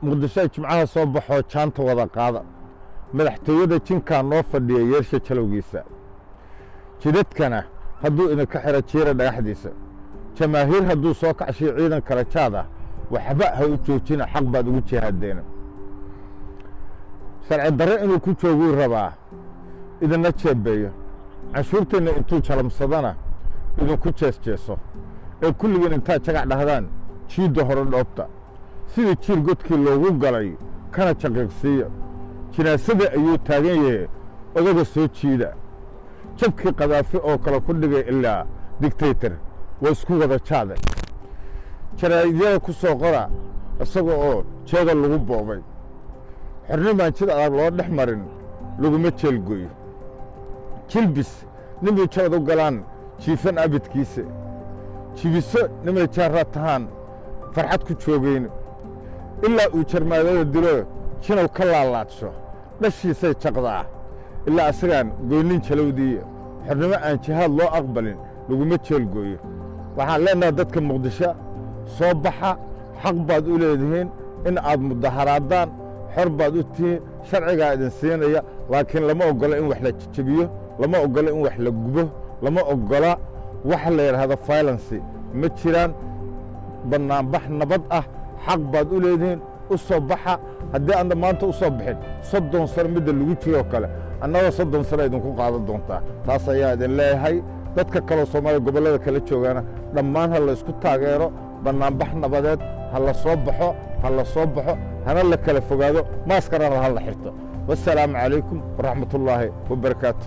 Muqdisho Jimcaha soo baxoo jaanta wada qaada. Madaxtooyada jinkaa noo fadhiya yeersha jalowgiisa. Jidadkana hadduu idinka xiro jiira dhagaxdiisa. Jamaahiir hadduu soo kacshiyo ciidan kala jaad ah, waxba ha u joojina, xaq baad ugu jihaadeena. Sharci darre inuu ku jooguu rabaa, idinna jeebeeyo. Canshuurteenna intuu jalamsadana idinku jees-jeeso. Ee kulligiin intaad jagac dhahdaan jiidda hore dhoobta, sidii jiir godkii loogu galay kana jaqiiqsiiya. Jinaasada ayuu taagan yahe, odaga soo jiida. Jabkii Kadaafi oo kale ku dhigay, ilaa dictator waa isku wada jaade. Jaraa'idyada ku soo qora isaga oo jeeda lagu boobay. Xornimaan jid adag loo dhex marin laguma jeelgoyo. Jilbis nimay jabad u galaan jiifan abidkiisa. Jibiso nimay jaarra tahaan farxad ku joogayn. Ilaa uu jarmaadada dilo jinow ka laalaadsho, dhashiisay jaqdaa, ilaa asagaan goynin jalowdii. Xornimo aan jihaad loo aqbalin laguma jeelgooyo. Waxaan leenahay dadka Muqdisho, soo baxa, xaq baad u leedihiin in aad mudaharaadaan, xor baad u tihiin, sharcigaa idin siinaya. Laakiin lama oggola in wax la jejebiyo, lama oggola in wax la gubo, lama oggola waxa la yidhaahdo violence. Ma jiraan bannaanbax nabad ah, xaq baad u leedihiin, u soo baxa. Haddii aadna maanta u soo bixin, 30 sano midda lagu jiroo kale annagoo 30 sano idinku qaadan doontaa. Taas ayaa idin leeyahay. Dadka kaleo Soomaaliya gobollada kala joogaana dhammaan ha la isku taageero bannaanbax nabadeed. Ha la soo baxo, ha la soo baxo, hana la kala fogaado, maaskarana ha la xirto. Wassalaamu calaykum waraxmatullaahi wabarakaatu.